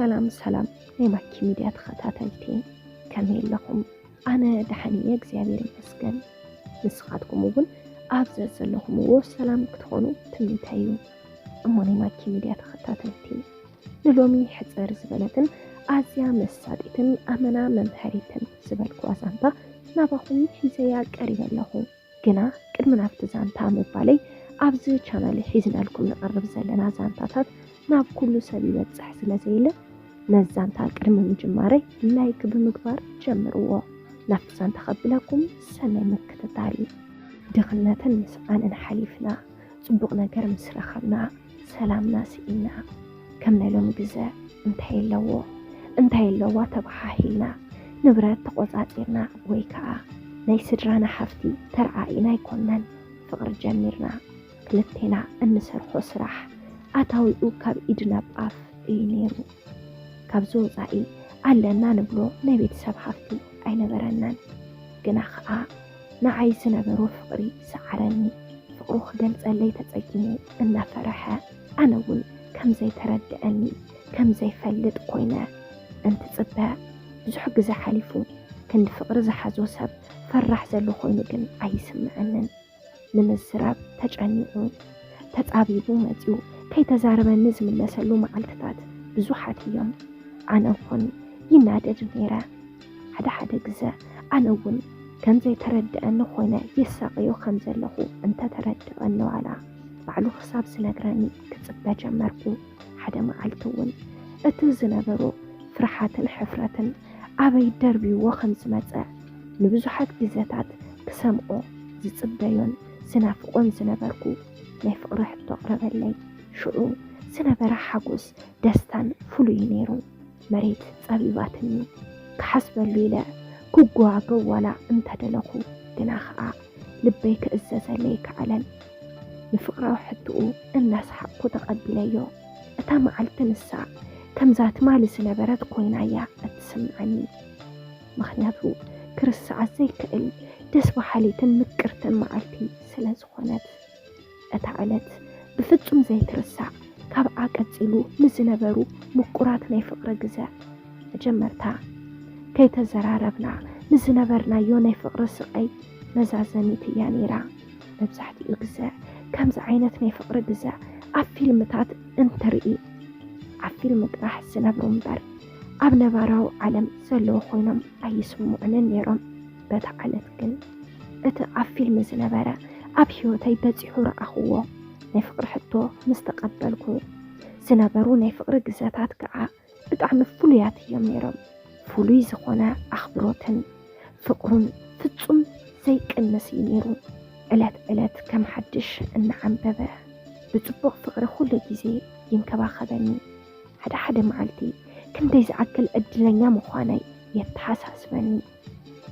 ሰላም ሰላም ናይ ማኪ ሚድያ ተኸታተልቲ፣ ከመይ ኣለኹም? ኣነ ደሓን እየ እግዚኣብሔር ይመስገን። ንስኻትኩም እውን ኣብ ዘዘለኹምዎ ሰላም ክትኾኑ ትምኒተይ እዩ። እሞ ናይ ማኪ ሚድያ ተኸታተልቲ፣ ንሎሚ ሕፅር ዝበለትን ኣዝያ መሳጢትን ኣመና መምሃሪትን ዝበልኩዋ ዛንታ ናባኹም ሒዘያ ቀሪበ ኣለኹ። ግና ቅድሚ ናብቲ ዛንታ ምባለይ፣ ኣብዚ ቻናል ሒዝናልኩም ንቐርብ ዘለና ዛንታታት ናብ ኩሉ ሰብ ይበፅሕ ስለ ዘይለ፣ ነዚ ዛንታ ቅድሚ ምጅማረይ ላይክ ብምግባር ጀምርዎ። ናብቲ ዛንታ ከብለኩም ሰናይ ምክትታል። ድኽነትን ምስዓንን ሓሊፍና፣ ፅቡቕ ነገር ምስ ረኸብና፣ ሰላምና ስኢና፣ ከም ናይ ሎሚ ግዘ እንታይ ኣለዎ እንታይ ኣለዋ ተባሃሂልና፣ ንብረት ተቆፃፂርና፣ ወይ ከዓ ናይ ስድራና ሃፍቲ ተረዓኢና ኣይኮንናን ፍቕሪ ጀሚርና። ክልቴና እንሰርሖ ስራሕ ኣታዊኡ ካብ ኢድ ናብ ኣፍ እዩ ነይሩ። ካብዚ ወፃኢ ኣለና ንብሎ ናይ ቤተሰብ ሃፍቲ ኣይነበረናን። ግና ከዓ ንዓይ ዝነበሮ ፍቕሪ ሰዓረኒ። ፍቕሩ ክገልፀለይ ተፀጊሙ እናፈረሐ፣ ኣነ እውን ከም ዘይተረድአኒ፣ ከም ዘይፈልጥ ኮይነ እንትፅበ ብዙሕ ግዘ ሓሊፉ። ክንዲ ፍቕሪ ዝሓዞ ሰብ ፈራሕ ዘሎ ኮይኑ ግን ኣይስምዐንን። ንምዝራብ ተጨኒቑ፣ ተፃቢቡ መፂኡ። ከይተዛረበኒ ዝምለሰሉ መዓልትታት ብዙሓት እዮም። ኣነ እውን ይናደድ ነይረ። ሓደ ሓደ ግዘ ኣነ እውን ከም ዘይተረድአኒ ኮይነ የሳቕዮ ከም ዘለኹ እንተተረድአኒ ዋላ ባዕሉ ክሳብ ዝነግረኒ ክፅበ ጀመርኩ። ሓደ መዓልቲ እውን እቲ ዝነበሮ ፍርሓትን ሕፍረትን ኣበይ ደርብይዎ ከም ዝመፀ ንብዙሓት ግዘታት ክሰምዖ ዝፅበዮን ዝናፍቆን ዝነበርኩ ናይ ፍቕሪ ሕቶ ኣቕረበለይ። ሽዑ ዝነበረ ሓጎስ ደስታን ፍሉይ ነይሩ። መሬት ጸቢባትኒ። ክሓስበሉ ኢለ ክጓገው ዋላ እንተደለኹ፣ ግና ኸኣ ልበይ ክእዘዘለይ ከኣለን። ንፍቕራዊ ሕቶኡ እናሰሓቕኩ ተቐቢለዮ። እታ መዓልቲ ንሳ ከምዛ ትማሊ ዝነበረት ኮይና እያ እትስምዓኒ። ምኽንያቱ ክርስዓ ዘይክእል ደስ በሃሊትን ምቅርትን መዓልቲ ስለ ዝኾነት። እታ ዕለት ብፍጹም ዘይትርሳዕ፣ ካብኣ ቀጺሉ ንዝነበሩ ምቁራት ናይ ፍቕሪ ግዘ። መጀመርታ ከይተዘራረብና ንዝነበርናዮ ናይ ፍቕሪ ስቓይ መዛዘሚት እያ ነይራ። መብዛሕትኡ ግዘ ከምዚ ዓይነት ናይ ፍቕሪ ግዘ ኣብ ፊልምታት እንትርኢ፣ ኣብ ፊልም ጥራሕ ዝነብሩ እምበር ኣብ ነባራዊ ዓለም ዘለዉ ኮይኖም ኣይስምዑንን ነይሮም። በታ ዕለት ግን እቲ ኣብ ፊልም ዝነበረ ኣብ ህይወተይ በጺሑ ረኣኽዎ። ናይ ፍቕሪ ሕቶ ምስ ተቐበልኩ፣ ዝነበሩ ናይ ፍቕሪ ግዘታት ከኣ ብጣዕሚ ፍሉያት እዮም ነይሮም። ፍሉይ ዝኾነ ኣኽብሮትን ፍቕሩን ፍጹም ዘይቅንስ እዩ ነይሩ። ዕለት ዕለት ከም ሓድሽ እናዓምበበ፣ ብጽቡቕ ፍቕሪ ኩሉ ግዜ ይንከባኸበኒ። ሓደ ሓደ መዓልቲ ክንደይ ዝኣክል ዕድለኛ ምዃነይ የተሓሳስበኒ።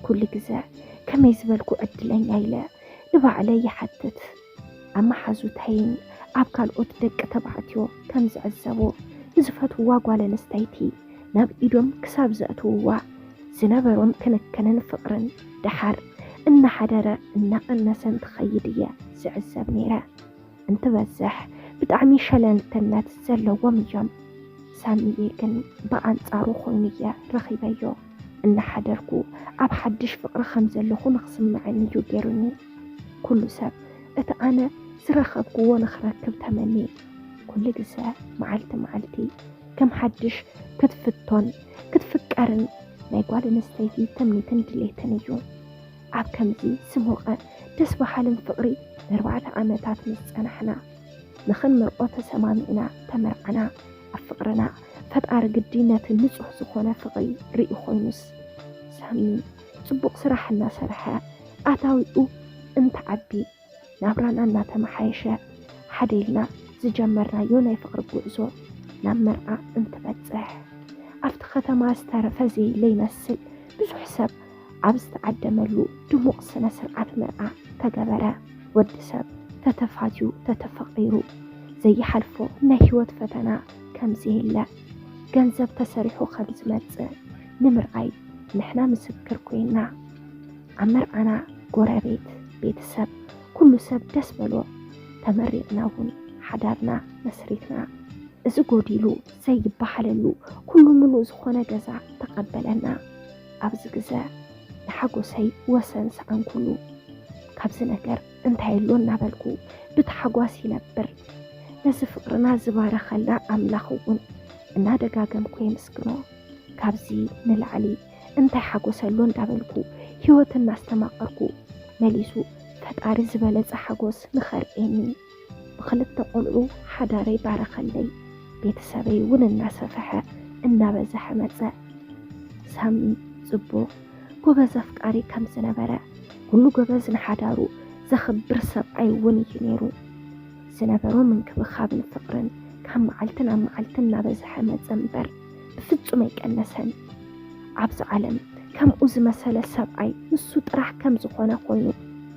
ኩሉ ግዘ ከመይ ዝበልኩ ዕድለኛ ኢለ ንባዕለይ ይሓትት። ኣብ መሓዙተይን ኣብ ካልኦት ደቂ ተባዕትዮ ከም ዝዕዘቦ፣ ንዝፈትውዋ ጓል ኣንስተይቲ ናብ ኢዶም ክሳብ ዘእትውዋ ዝነበሮም ክንክንን ፍቕርን ደሓር እናሓደረ እናቐነሰ እንትኸይድ እየ ዝዕዘብ ነይረ። እንትበዝሕ ብጣዕሚ ሸለልትነት ዘለዎም እዮም። ሳሚኤ ግን ብኣንጻሩ ኮይኑ እየ ረኺበዮ። እናሓደርኩ ኣብ ሓድሽ ፍቕሪ ከም ዘለኹ ንኽስምዐኒ እዩ ገይሩኒ። ኩሉ ሰብ እቲ ኣነ ዝረኸብክዎ ንኽረክብ ተመንየ። ኩሉ ግዘ መዓልቲ መዓልቲ ከም ሓድሽ ክትፍቶን ክትፍቀርን ናይ ጓል ኣንስተይቲ ትምኒትን ድሌትን እዩ። ኣብ ከምዚ ዝሞቐ ደስ በሃልን ፍቕሪ ንኣርባዕተ ዓመታት ምስ ጸናሕና፣ ንኽንምርዖ ተሰማሚዕና ተመርዓና። ኣብ ፍቕርና ፈጣሪ ግዲ ነቲ ንጹህ ዝኾነ ፍቕሪ ርእዩ ኮይኑስ፣ ሳሚ ጽቡቕ ስራሕ እናሰርሐ፣ ኣታዊኡ እንትዓቢ፣ ናብራና እናተመሓየሸ፣ ሓደ ኢልና ዝጀመርናዮ ናይ ፍቕሪ ጉዕዞ ናብ መርዓ እንትበጽሕ፣ ኣብቲ ከተማ ዝተረፈ ዘየለ ይመስል ብዙሕ ሰብ ኣብ ዝተዓደመሉ ድሙቕ ስነ ስርዓት መርዓ ተገበረ። ወዲ ሰብ ተተፋትዩ ተተፈቒሩ ዘይሓልፎ ናይ ህይወት ፈተና ከም ዘየለ፣ ገንዘብ ተሰሪሑ ከም ዝመጽእ ንምርኣይ ንሕና ምስክር ኮይና። ኣብ መርዓና ጎረቤት፣ ቤተሰብ፣ ኩሉ ሰብ ደስ በሎ። ተመሪቕና እውን ሓዳርና መስሪትና። እዚ ጎዲሉ ዘይበሃለሉ ኩሉ ምሉእ ዝኾነ ገዛ ተቐበለና። ኣብዚ ግዘ ንሓጎሰይ ወሰን ሰኣንኩሉ። ካብዚ ነገር እንታይ ኣሎ እናበልኩ ብታሕጓስ ይነብር። ነዚ ፍቕርና ዝባረኸልና ኣምላኽ እውን እናደጋገምኩ የመስግኖ። ካብዚ ንላዕሊ እንታይ ሓጎስ ኣሎ እንዳበልኩ ህይወት እናስተማቐርኩ መሊሱ ፈጣሪ ዝበለጸ ሓጎስ ንኸርእየኒ ብኽልተ ቆልዑ ሓዳረይ ባረኸለይ። ቤተሰበይ እውን እናሰፈሐ እናበዘሐ መጸ። ሳሚ ጽቡቕ ጎበዝ ኣፍቃሪ ከም ዝነበረ ኩሉ ጎበዝ ንሓዳሩ ዘኽብር ሰብኣይ እውን እዩ ነይሩ። ዝነበሮ ምንክብኻብን ፍቕርን ካብ መዓልቲ ናብ መዓልቲ እናበዝሐ መጸ እምበር ብፍጹም ኣይቀነሰን። ኣብዚ ዓለም ከምኡ ዝመሰለ ሰብኣይ ንሱ ጥራሕ ከም ዝኾነ ኮይኑ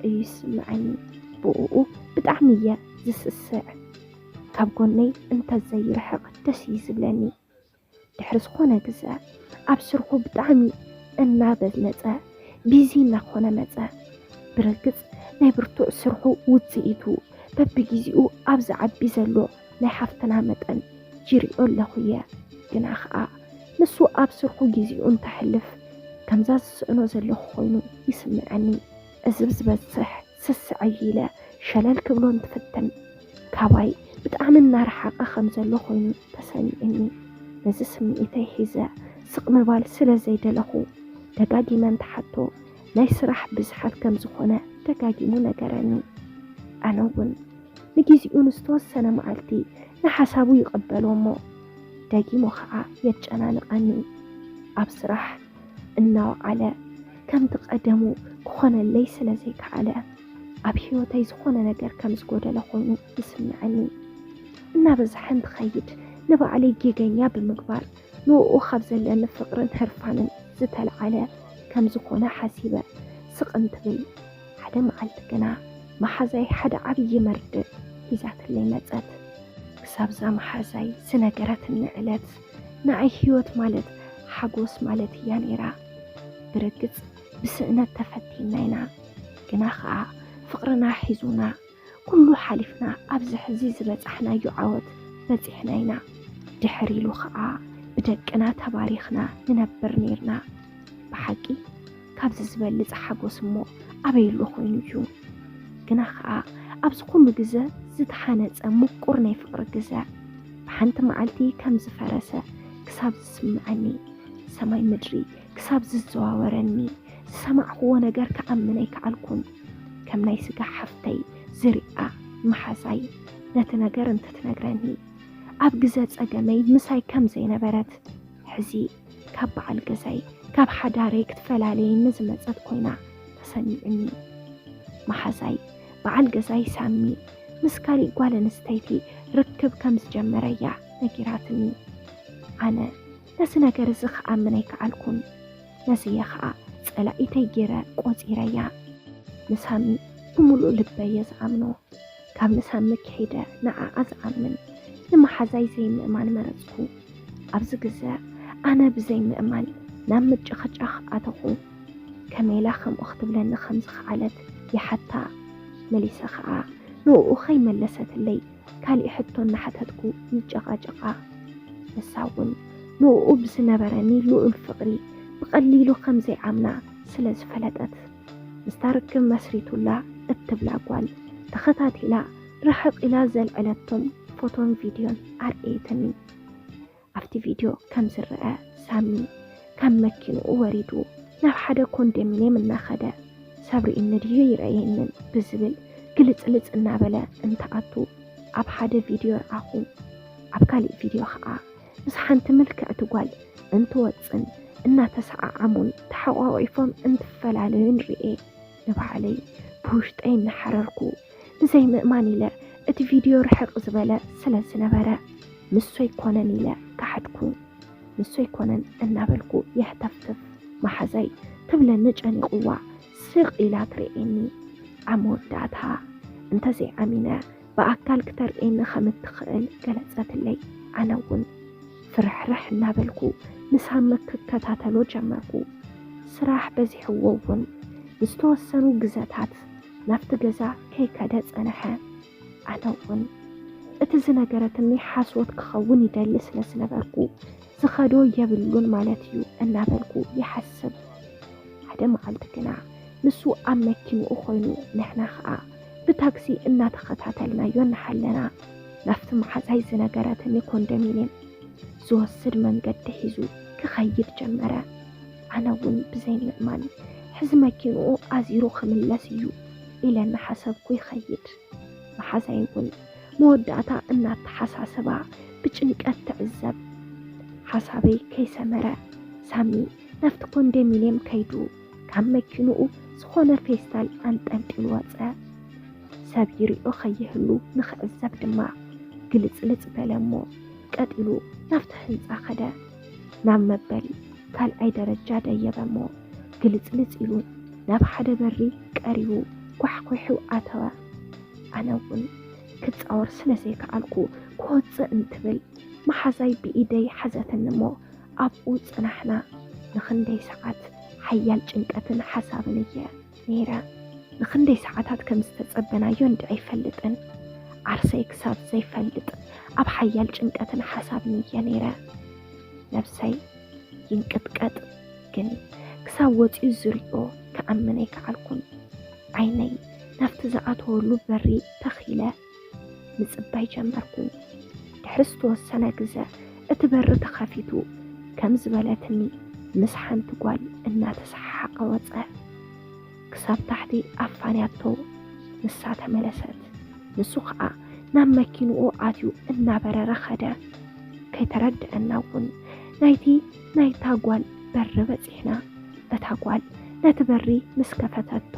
እዩ ዝስምዐኒ። ብእኡ ብጣዕሚ እየ ዝስስዕ። ካብ ጎነይ እንተዘይርሕቕ ደስ እዩ ዝብለኒ። ድሕሪ ዝኾነ ግዘ ኣብ ስርሑ ብጣዕሚ እናበዝነፀ ቢዚ እናኾነ መፀ። ብርግፅ ናይ ብርቱዕ ስርሑ ውፅኢቱ በብጊዜኡ ኣብ ዝዓቢ ዘሎ ናይ ሃፍትና መጠን ይሪኦ ኣለኹ እየ። ግና ኸዓ ንሱ ኣብ ስርሑ ጊዜኡ እንተሕልፍ ከምዛ ዝስእኖ ዘለኹ ኮይኑ ይስምዐኒ። እዚ ብዝበዝሕ ስስዐይ ኢለ ሸለል ክብሎ እንትፍትን ካባይ ብጣዕሚ እናረሓቐ ከም ዘሎ ኮይኑ ተሰሚዕኒ። ነዚ ስምዒተይ ሒዘ ስቕ ምባል ስለ ዘይደለኹ ደጋጊመ እንትሓቶ ናይ ስራሕ ብዝሓት ከም ዝኾነ ደጋጊሙ ነገረኒ። ኣነ እውን ንጊዜኡ ንዝተወሰነ መዓልቲ ንሓሳቡ ይቕበሎ እሞ ደጊሙ ኸዓ የጨናንቐኒ። ኣብ ስራሕ እናወዓለ ከምቲ ቀደሙ ክኾነለይ ስለ ዘይከኣለ ኣብ ህይወተይ ዝኾነ ነገር ከም ዝጎደለ ኮይኑ ይስምዐኒ። እናበዝሐ እንትኸይድ ንባዕለይ ጌገኛ ብምግባር ንእኡ ካብ ዘለኒ ፍቕርን ህርፋንን ዝተልዓለ ከም ዝኾነ ሓሲበ ስቕ እንትብል ሓደ መዓልቲ ግና መሓዛይ ሓደ ዓብዪ መርድእ ሒዛትለይ መጸት። ክሳብዛ መሓዛይ ዝነገረትኒ ዕለት ንዓይ ህይወት ማለት ሓጎስ ማለት እያ ነይራ። ብርግጽ ብስእነት ተፈቲና ኢና፣ ግና ኸኣ ፍቕርና ሒዙና ኩሉ ሓሊፍና ኣብዚ ሕዚ ዝበጻሕናዮ ዓወት በጺሕና ኢና። ድሕር ኢሉ ኸኣ ብደቅና ተባሪኽና ንነብር ነይርና። ብሓቂ ካብዚ ዝበልጽ ሓጎስ እሞ ኣበይ ኣሎ ኮይኑ እዩ? ግና ኸኣ ኣብዚ ኩሉ ግዘ ዝተሃነጸ ምቁር ናይ ፍቕሪ ግዘ ብሓንቲ መዓልቲ ከም ዝፈረሰ ክሳብ ዝስምዐኒ፣ ሰማይ ምድሪ ክሳብ ዝዘዋወረኒ ዝሰማዕኽዎ ነገር ክኣምን ኣይከኣልኩን። ከም ናይ ስጋ ሓፍተይ ዝሪኣ መሓዛይ ነቲ ነገር እንትትነግረኒ ኣብ ግዘ ጸገመይ ምሳይ ከም ዘይነበረት ሕዚ ካብ በዓል ገዛይ ካብ ሓዳረይ ክትፈላልየኒ ዝመጸት ኮይና ተሰሚዑኒ። መሓዛይ በዓል ገዛይ ሳሚ ምስ ካሊእ ጓል ኣንስተይቲ ርክብ ከም ዝጀመረ እያ ነጊራትኒ። ኣነ ነዚ ነገር እዚ ክኣምን ኣይከኣልኩን። ነዚ እየ ኸኣ ጸላኢተይ ገይረ ቆጺረያ። ንሳሚ ብምሉእ ልበይ እየ ዝኣምኖ። ካብ ንሳሚ ክሒደ ንዓኣ ዝኣምን ንመሓዛይ ዘይምእማን መረጽኩ። ኣብዚ ግዘ ኣነ ብዘይምእማን ናብ ምጭቕጫቕ ኣተኹ። ከመይ ኢላ ከምኡ ክትብለኒ ከም ዝኸኣለት ይሓታ። መሊሰ ኸኣ ንእኡ ከይመለሰትለይ ካሊእ ሕቶ እናሓተትኩ ንጨቓጨቓ። ንሳ እውን ንእኡ ብዝነበረኒ ልኡል ፍቕሪ ብቐሊሉ ከም ዘይኣምና ስለ ዝፈለጠት ምስታ ርክብ መስሪቱላ እትብላ ጓል ተኸታቲላ ርሕቕ ኢላ ዘልዐለቶም ፎቶን ቪድዮን ኣርእየትኒ። ኣብቲ ቪድዮ ከም ዝረአ ሳሚ ካብ መኪንኡ ወሪዱ ናብ ሓደ ኮንዶሚንየም እናኸደ ሰብ ርኢኒ ድዩ ይረኣየንን ብዝብል ግልጽልጽ እናበለ እንትኣቱ ኣብ ሓደ ቪድዮ ረኣኹ። ኣብ ካሊእ ቪድዮ ኸኣ ምስ ሓንቲ ምልክዕቲ ጓል እንትወጽን እናተሰዓዓሙን ተሓቋቒፎም እንትፈላለዩን ርእየ ንባዕለይ ብውሽጠይ እናሓረርኩ ብዘይምእማን ኢለ እቲ ቪድዮ ርሕቕ ዝበለ ስለ ዝነበረ ንሱ ኣይኮነን ኢለ ከሓድኩ። ንሱ ኣይኮነን እናበልኩ የሕተፍትፍ። መሓዛይ ትብለኒ ጨኒቕዋ ስቕ ኢላ ትርእየኒ። ኣብ መወዳእታ እንተዘይኣሚነ ብኣካል ክተርእየኒ ከም እትኽእል ገለጸትለይ። ኣነ እውን ፍርሕርሕ እናበልኩ ንሳሚ ክከታተሎ ጀመርኩ። ስራሕ በዚሕዎ እውን ንዝተወሰኑ ግዘታት ናብቲ ገዛ ከይከደ ጸንሐ። ኣነ እውን እቲ ዝነገረትኒ ሓሶት ክኸውን ይደሊ ስለ ዝነበርኩ፣ ዝኸዶ የብሉን ማለት እዩ እናበልኩ ይሓስብ። ሓደ መዓልቲ ግና ንሱ ኣብ መኪንኡ ኮይኑ፣ ንሕና ኸኣ ብታክሲ እናተኸታተልናዮ እናሓለና፣ ናብቲ መሓዛይ ዝነገረትኒ ኮንዶሚንየም ዝወስድ መንገዲ ሒዙ ክኸይድ ጀመረ። ኣነ እውን ብዘይምእማን፣ ሕዚ መኪንኡ ኣዚሩ ክምለስ እዩ ኢለ እናሓሰብኩ ይኸይድ። መሓዛይ እውን መወዳእታ እናተሓሳሰባ ብጭንቀት ትዕዘብ። ሓሳበይ ከይሰመረ፣ ሳሚ ናብቲ ኮንዶሚንየም ከይዱ፣ ካብ መኪንኡ ዝኾነ ፌስታል ኣንጠልጢሉ ወጸ። ሰብ ይሪኦ ከይህሉ ንኽዕዘብ ድማ ግልጽልጽ በለ እሞ፣ ቀጢሉ ናብቲ ህንጻ ከደ። ናብ መበል ካልኣይ ደረጃ ደየበ እሞ፣ ግልጽልጽ ኢሉ ናብ ሓደ በሪ ቀሪቡ ኳሕኲሑ ኣተወ። ኣነ እውን ክጻወር ስለ ዘይከኣልኩ፣ ክወጽእ እንትብል መሓዛይ ብኢደይ ሓዘትኒ እሞ ኣብኡ ጸናሕና። ንኽንደይ ሰዓት ሓያል ጭንቀትን ሓሳብን እየ ነይረ። ንኽንደይ ሰዓታት ከም ዝተጸበናዮ እንድዒ ኣይፈልጥን። ዓርሰይ ክሳብ ዘይፈልጥ ኣብ ሓያል ጭንቀትን ሓሳብን እየ ነይረ። ነብሰይ ይንቅጥቀጥ፣ ግን ክሳብ ወጺኡ ዝሪኦ ክኣምን ኣይከኣልኩን። ዓይነይ ናብቲ ዝኣተወሉ በሪ ተኺለ ምጽባይ ጀመርኩ። ድሕሪ ዝተወሰነ ግዘ እቲ በሪ ተኸፊቱ ከም ዝበለትኒ ምስ ሓንቲ ጓል እናተሰሓሓቐ ወጸ። ክሳብ ታሕቲ ኣፋንያቶ ንሳ ተመለሰት። ንሱ ኸኣ ናብ መኪንኡ ኣትዩ እናበረረ ኸደ። ከይተረድአና እውን ናይቲ ናይታ ጓል በሪ በጺሕና። እታ ጓል ነቲ በሪ ምስ ከፈተቶ፣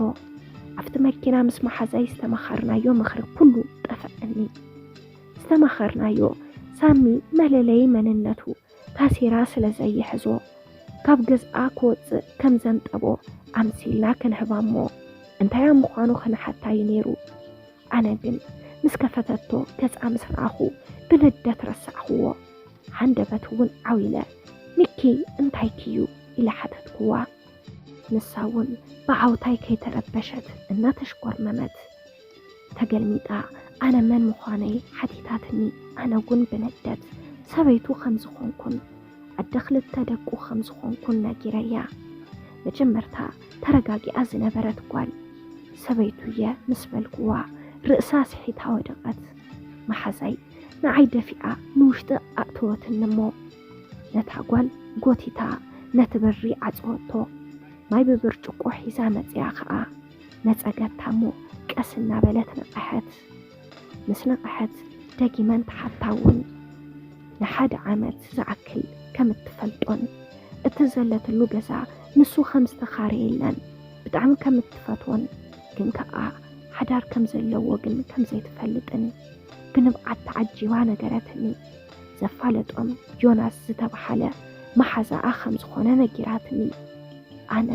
ኣብቲ መኪና ምስ መሓዛይ ዝተመኻርናዮ ምኽሪ ኩሉ ጠፍኣኒ። ዝተመኻርናዮ ሳሚ መለለዪ መንነቱ ታሴራ ስለ ዘይሕዞ፣ ካብ ገዝኣ ክወጽእ ከም ዘንጠቦ ኣምሲልና ክንህባ እሞ፣ እንታይ ኣብ ምዃኑ ክንሓታ እዩ ነይሩ። ኣነ ግን ምስ ከፈተቶ ገጻ ምስ ረኣኹ ብንደት ረሳዕኽዎ። ሃንደበት እውን ዓው ኢለ፣ "ሚኪ እንታይ ክዩ?" ኢለ ሓተትክዋ። ንሳ እውን ብዓውታይ ከይተረበሸት እናተሽኮርመመት ተገልሚጣ ኣነ መን ምዃነይ ሓቲታትኒ። ኣነ እውን ብንደት ሰበይቱ ከም ዝኾንኩን ኣደ ክልተ ደቁ ከም ዝኾንኩን ነጊረያ። መጀመርታ ተረጋጊኣ ዝነበረት ጓል፣ "ሰበይቱ እየ" ምስ በልክዋ ርእሳ ስሒታ ወደቐት። መሓዛይ ንዓይ ደፊኣ ንውሽጢ ኣእተወትኒ እሞ ነታ ጓል ጎቲታ ነቲ በሪ ዓጸወቶ። ማይ ብብርጭቆ ሒዛ መጺኣ ኸኣ ነጸገታ እሞ ቀስ እናበለት ነቕሐት። ምስ ነቕሐት ደጊመን ተሓታ እውን። ንሓደ ዓመት ዝኣክል ከም እትፈልጦን እቲ ዘለትሉ ገዛ ንሱ ከም ዝተኻረየላን ብጣዕሚ ከም እትፈትዎን ግን ከኣ ሓዳር ከም ዘለዎ ግን ከም ዘይትፈልጥን ብንብዓት ተዓጂባ ነገረትኒ። ዘፋለጦም ዮናስ ዝተባሓለ መሓዛኣ ከም ዝኾነ ነጊራትኒ። ኣነ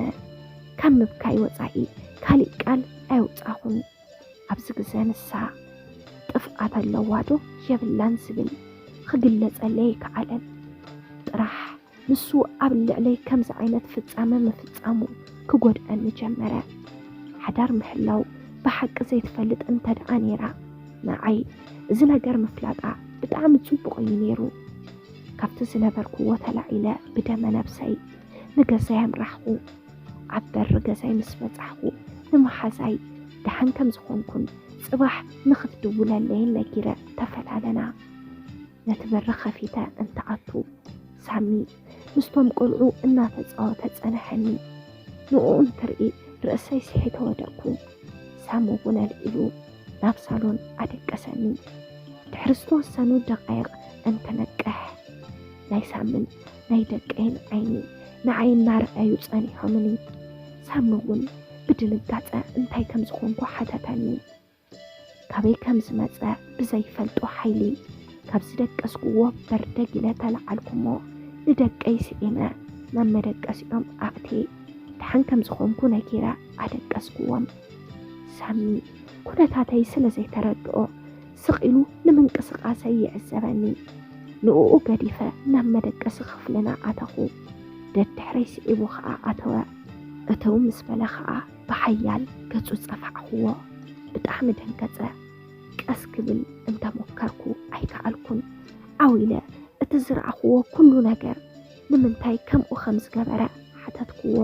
ካብ ምብካይ ወጻኢ ካሊእ ቃል ኣየውጻኹን። ኣብዚ ግዘ ንሳ ጥፍኣት ኣለዋ ዶ የብላን ዝብል ክግለጸለይ ኣይከኣለን። ጥራሕ ንሱ ኣብ ልዕለይ ከምዚ ዓይነት ፍጻመ ምፍጻሙ ክጎድኣኒ ጀመረ። ሓዳር ምሕላው ብሓቂ ዘይትፈልጥ እንተ ደኣ ነይራ፣ ንዓይ እዚ ነገር ምፍላጣ ብጣዕሚ ጽቡቕ እዩ ነይሩ። ካብቲ ዝነበርክዎ ተላዒለ ብደመ ነብሰይ ንገዛይ ኣምራሕኹ። ኣብ በሪ ገዛይ ምስ በጻሕኹ፣ ንመሓዛይ ደሓን ከም ዝኾንኩን ጽባሕ ንኽትድውለለይን ነጊረ ተፈላለና። ነቲ በሪ ከፊተ እንትኣቱ፣ ሳሚ ምስቶም ቆልዑ እናተጻወተ ጸንሐኒ። ንዕኡ እንትርኢ ርእሰይ ስሒተ ወደቕኩ። ሳሚ እውን ኣልዒሉ ናብ ሳሎን ኣደቀሰኒ። ድሕሪ ዝተወሰኑ ደቃይቕ እንትነቅሕ፣ ናይ ሳምን ናይ ደቀይን ዓይኒ ንዓይ እናረኣዩ ጸኒሖምኒ። ሳሚ እውን ብድንጋጸ እንታይ ከም ዝኾንኩ ሓተተኒ። ካበይ ከም ዝመጸ ብዘይፈልጦ ሓይሊ ካብ ዝደቀስኩዎ በርደግ ኢለ ተለዓልኩ እሞ ንደቀይ ስዒመ ናብ መደቀሲኦም ኣእትየ ደሓን ከም ዝኾንኩ ነጊረ ኣደቀስኩዎም። ሳሚ ኩነታተይ ስለ ዘይተረድኦ ስቕ ኢሉ ንምንቅስቓሰይ ይዕዘበኒ። ንዕኡ ገዲፈ ናብ መደቀሲ ክፍልና ኣተኹ። ደድሕረይ ስዒቡ ኸኣ ኣተወ። እትው ምስ በለ ኸኣ ብሓያል ገጹ ጸፋዕክዎ። ብጣዕሚ ደንገጸ። ቀስ ክብል እንተሞከርኩ ኣይከኣልኩን። ዓው ኢለ እቲ ዝረኣኽዎ ኩሉ ነገር ንምንታይ ከምኡ ከም ዝገበረ ሓተትክዎ።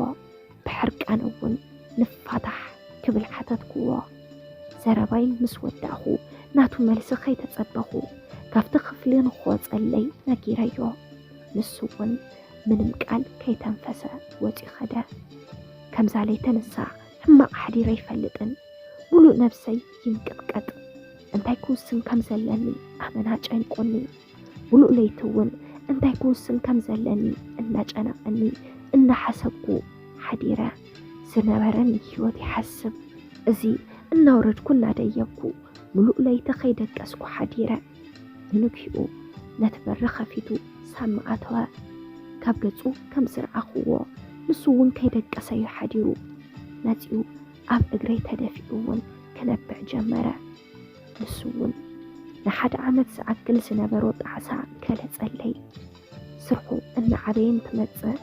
ብሕርቃን እውን ንፋታሕ ክብል ሓተትክዎ። ዘረባይ ምስ ወዳእኹ ናቱ መልሲ ከይተጸበኹ ካብቲ ክፍሊ ንክወጸለይ ነጊረዮ። ንሱ እውን ምንም ቃል ከይተንፈሰ ወጺኡ ኸደ። ከምዛ ለይተ ንሳ ሕማቕ ሓዲረ ኣይፈልጥን። ሙሉእ ነብሰይ ይንቅጥቀጥ። እንታይ ክውስን ከም ዘለኒ ኣመና ጨንቁኒ። ሙሉእ ለይቲ እውን እንታይ ክውስን ከም ዘለኒ እናጨነቐኒ እናሓሰብኩ ሓዲረ። ዝነበረኒ ህይወት ይሓስብ። እዚ እናወረድኩ እናደየብኩ ሙሉእ ለይቲ ከይደቀስኩ ሓዲረ። ንንግሂኡ ነቲ በሪ ከፊቱ ሳሚ ኣተወ። ካብ ገጹ ከም ዝረኣኽዎ ንሱ እውን ከይደቀሰ እዩ ሓዲሩ። መጺኡ ኣብ እግረይ ተደፊኡ እውን ክነብዕ ጀመረ። ንሱ እውን ንሓደ ዓመት ዝኣክል ዝነበሮ ጣዕሳ ገለጸለይ። ስርሑ እናዓበየ እንትመጽእ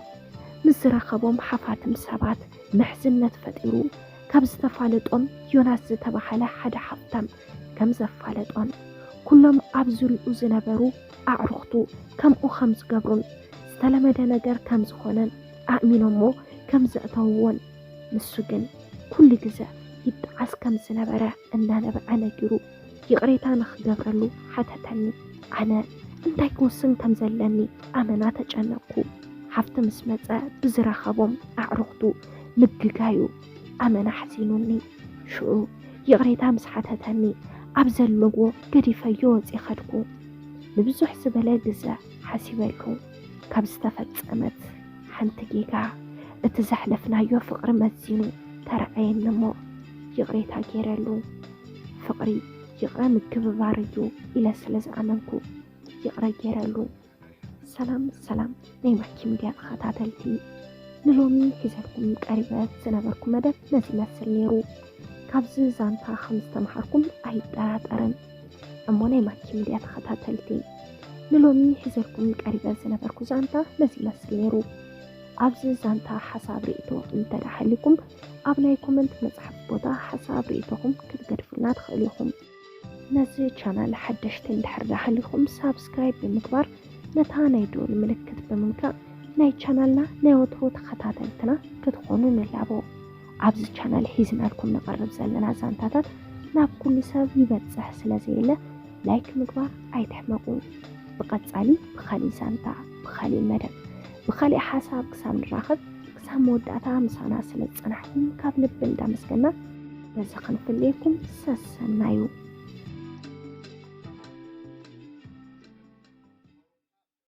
ምስ ዝረኸቦም ሓፋትም ሰባት ምሕዝነት ፈጢሩ ካብ ዝተፋለጦም ዮናስ ዝተባህለ ሓደ ሃፍታም ከም ዘፋለጦን ኩሎም ኣብ ዙሪኡ ዝነበሩ ኣዕሩኽቱ ከምኡ ከም ዝገብሩን ዝተለመደ ነገር ከም ዝኾነን ኣእሚኖሞ ከም ዘእተውዎን ንሱ ግን ኩሉ ግዘ ይጠዓስ ከም ዝነበረ እናነበዐ ነጊሩ ይቕሬታ ንኽገብረሉ ሓተተኒ። ኣነ እንታይ ክውስን ከም ዘለኒ ኣመና ተጨነቕኩ። ሃፍቲ ምስ መጸ ብዝረኸቦም ኣዕሩኽቱ ምግጋዩ ኣመና ኣሕዚኑኒ። ሽዑ ይቕሬታ ምስ ሓተተኒ ኣብ ዘለዎ ገዲፈዮ ወጺ ኸድኩ። ንብዙሕ ዝበለ ግዘ ሓሲበሉ። ካብ ዝተፈጸመት ሓንቲ ጌጋ እቲ ዘሕለፍናዮ ፍቕሪ መዚኑ ተረኣየኒ እሞ ይቕሬታ ገይረሉ። ፍቕሪ ይቕረ ምግብባር እዩ ኢለ ስለ ዝኣመንኩ ይቕረ ገይረሉ። ሰላም ሰላም ናይ ማኪ ሚድያ ተኸታተልቲ፣ ንሎሚ ሒዘልኩም ቀሪበ ዝነበርኩ መደብ ነዚ ይመስል ነይሩ። ካብዚ ዛንታ ከም ዝተምሃርኩም ኣይጠራጠርን። እሞ ናይ ማኪ ሚድያ ተኸታተልቲ፣ ንሎሚ ሒዘልኩም ቀሪበ ዝነበርኩ ዛንታ ነዚ ይመስል ነይሩ። ኣብዚ ዛንታ ሓሳብ ርእይቶ እንተ ደኣ ሃልዩኩም ኣብ ናይ ኮመንት መጽሓፍ ቦታ ሓሳብ ርእይቶኹም ክትገድፉልና ትኽእሉ ኢኹም። ነዚ ቻናል ሓደሽቲ እንድሕር ደኣ ሃሊኹም ሳብስክራይብ ብምግባር ነታ ናይ ደወል ምልክት ብምንካእ ናይ ቻናልና ናይ ወትሩ ተኸታተልትና ክትኾኑ ንላቦ። ኣብዚ ቻናል ሒዝናልኩም ንቐርብ ዘለና ዛንታታት ናብ ኩሉ ሰብ ይበጽሕ ስለ ዘየለ ላይክ ምግባር ኣይትሕመቑ። ብቐጻሊ ብኻሊእ ዛንታ፣ ብኻሊእ መደብ፣ ብኻሊእ ሓሳብ ክሳብ ንራኸብ ክሳብ መወዳእታ ምሳና ስለ ዝጸናሕኩም ካብ ልቢ እንዳመስገና በዚ ክንፍለየኩም ሰሰናዩ።